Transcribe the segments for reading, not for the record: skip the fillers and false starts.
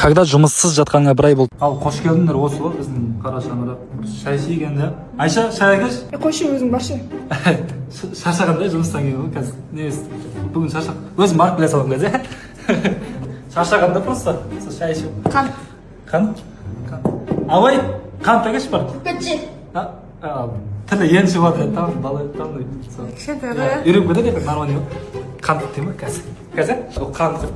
Когда жұмыссыз жатқаныңа бір ай болды. Ал, қош келдіңдер! Осы ғой біздің қара шаңырақ. Бір шай ішейік енді. Айша, шай әкелші. Е, қойшы, өзің баршы. Шаршаған да жұмыстан келген ғой қазір. Не, бүгін шаршап, өзім барып келе саламын қазір, иә. Шаршаған да, просто сол шай ішіп. Қант. Қант, қант. Абай, қант әкелші, бар. Кетші. А, а, тілі енді шығып жатыр еді, там бала еді, там сол. Кішкентай Иә, ғой, иә? Үйреніп кетеді ертең, нормально ғой. Қант дей ма қазір? Қазір ол қант деп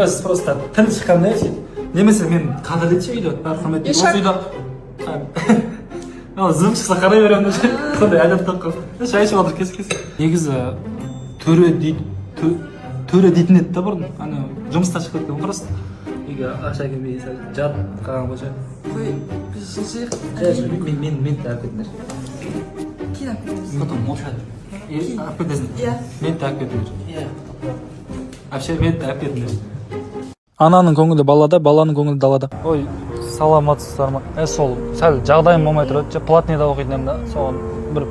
өзі просто тіл шыққанда ше, немесе мен қадірлейді ше үйде бәрі, құрметтейді осы Ешак. үйде. Ал зым шықса, қарай беремін да ше, сондай әдет болып қалды. Шай ішіп жатыр, кес, кес. Негізі төре дейді, төре дейтін еді да бұрын. Ана жұмыстан шығып кеткен ғой, просто үйге ақша әкелмей, сәл жатып қалған ғой ше. Қой, біз жылжиық. Мен де алып кетіңдер. Кейін алып кетеміз. Потом молча. Алып кетесің. Иә. Мен де алып кетіңдер. Иә. Вообще, мен де алып кетіңдер. Ананың көңілі балада, баланың көңілі далада. Ой, саламатсыздар ма? Е, сол сәл жағдайым болмай тұр еді, платныйда оқитын едім да, соған бір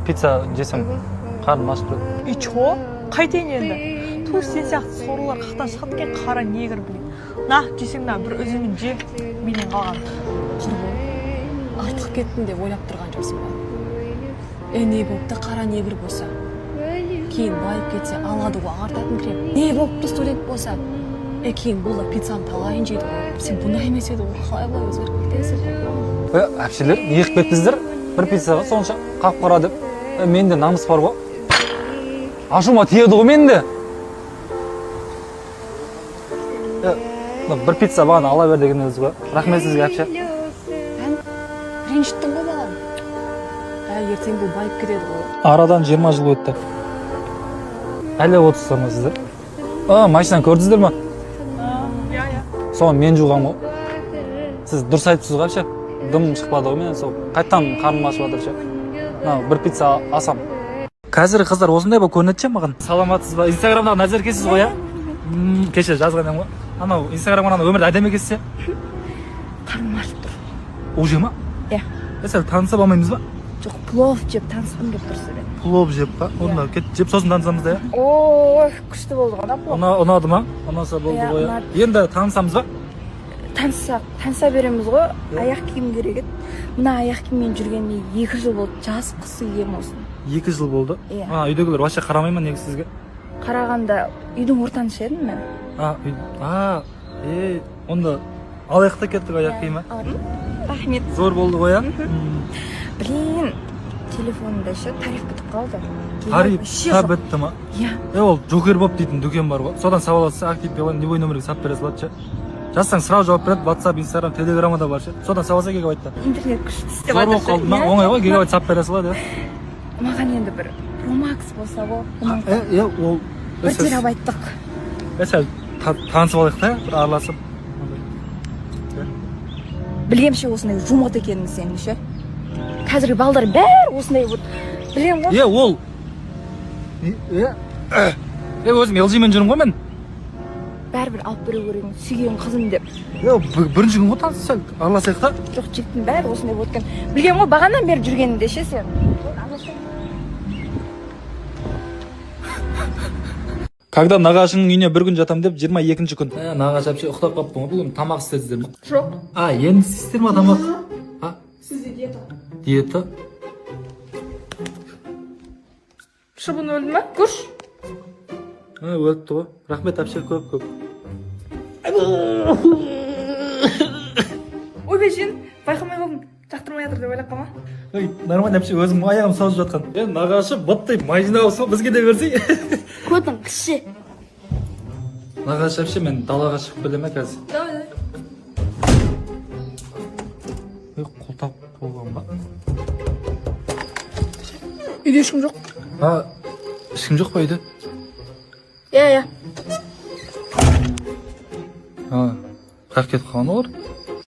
пицца жесем, қарным ашып тұрады. И чё, қайтейін енді? Ту, сен сияқты сорлылар қаяқтан шығады екен, қара негр, блин. На, жесең, на, бір үзімін же, менен қалған. Құрбым, артық кеттім деп ойлап тұрған жоқсың ба? Е, не болыпты қара негр болса? Кейін байып кетсе, алады ғой ағартатын крем. Не болыпты студент болса? Е, кейін бұл да пиццаның талайын жейді ғой. Сен бұндай емес едің ғой, қалай бұлай өзгеріп кетесің, құрбым? Е, әпшелер, не қылып кеттіңіздер бір пиццаға сонша қап қара деп? Е, менде намыс бар ғой, ашуыма тиеді ғой менде. Е, мына бір пицца бағана ала бер деген өзі ғой. Рахмет сізге, әпше. Ренжіттің ғой, балам. Ә, ертең бұл байып кетеді ғой. Арадан 20 жыл өтті. Әлі отырсыздар ма сіздер? А, машинаны көрдіңіздер ма? Иә. Соны мен жуғанмын ғой. Сіз дұрыс айтыпсыз ғой, әпше, дым шықпады ғой. Мен сол қайтадан қарным ашып жатыр ше, мына бір пицца алсам. Қазіргі қыздар осындай болып көрінеді ше маған. Саламатсыз ба? Инстаграмдағы Назеркесіз ғой, иә? Кеше жазған едім ғой анау Инстаграмға. Анау өмірде әдемі екенсіз, иә. Қарным ашып тұр. Уже ма? Иә. Е, сәл танысып алмаймыз ба? Жоқ, плов жеп танысқым келіп тұр сізбен. Плов жеп па? Онда кет, жеп, сосын танысамыз да, иә. Ой, күшті болды ғой да плов. Ұнады ма? Ұнаса болды Иә, ғой, иә. ұнады. Енді танысамыз ба? Таныссақ, таныса береміз ғой. Аяқ киім керек еді. Мына аяқ киіммен жүргеніме 2 жыл болды, жаз қысы киемін осыны. 2 жыл болды? Иә. А, үйдегілер вообще қарамай ма негізі сізге? Қарағанда, үйдің ортаншы едім мен. А, үй, а, е, онда алайық та кеттік аяқ киімі. Рахмет. Зор болды ғой, иә. Блин, телефонымда ше тариф бітіп қалды. Тариф Вообще та жоқ. Бітті ма? Иә. Е, ол Джокер Боп дейтін дүкен бар ғой, содан сап аласың. Актив Билайн, любой номерге сап бере салады ше. Жазсаң, сразу жауап береді. Ватсап, Инстаграм, Телеграмма да бар ше, содан сап алса, гигабайтта. Интернет күшті істеп Зор болып жатыр. қалды ма? Иә. Оңай ғой, гигабайт сап бере салады, иә. Маған енді бір промакс болса ғой. Е, е, ол 1 терабайттық. Е, сәл танысып алайық та, бір араласып. Білгем ше осындай жомарт екеніңді сенің ше. Қазіргі балдар бәрі осындай, вот білемін ғой. Е, ол е, е, өзім LG мен жүрмін ғой мен. Бәрібір алып беру керек сүйген қызым деп. Е, бірінші күн ғой таныс, сәл араласайық та. Жоқ, жігіттің бәрі осындай болып екен. Білгем ғой бағанадан бері жүргеніңде ше сен. Когда нағашыңның үйіне бір күн жатам деп 22-күн. Ә, нағашы әпше, ұйықтап қалыппын ғой бүгін. Тамақ істедіңіздер ма? Жоқ. А, енді істейсіздер ма тамақ? А? Сізде диета. Диета. Шыбын өлді ма, көрші? А, өліпті ғой. Рахмет, әпше, көп көп. Ойбай, жен, байқамай қалдым. Жақтырмай жатыр деп ойлап қалма. Ой, нормально, әпше, өзім аяғым созып жатқан. Е, нағашы, быттай май жинап алыпсың ғой, бізге де берсей. Көтің кіші. Нағашы әпше, мен далаға шығып келемін қазір. Давай, давай. Ой, қолтап қойған ба? Үйде ешкім жоқ. А, ешкім жоқ па үйде? Иә. А, қаяққа кетіп қалған олар?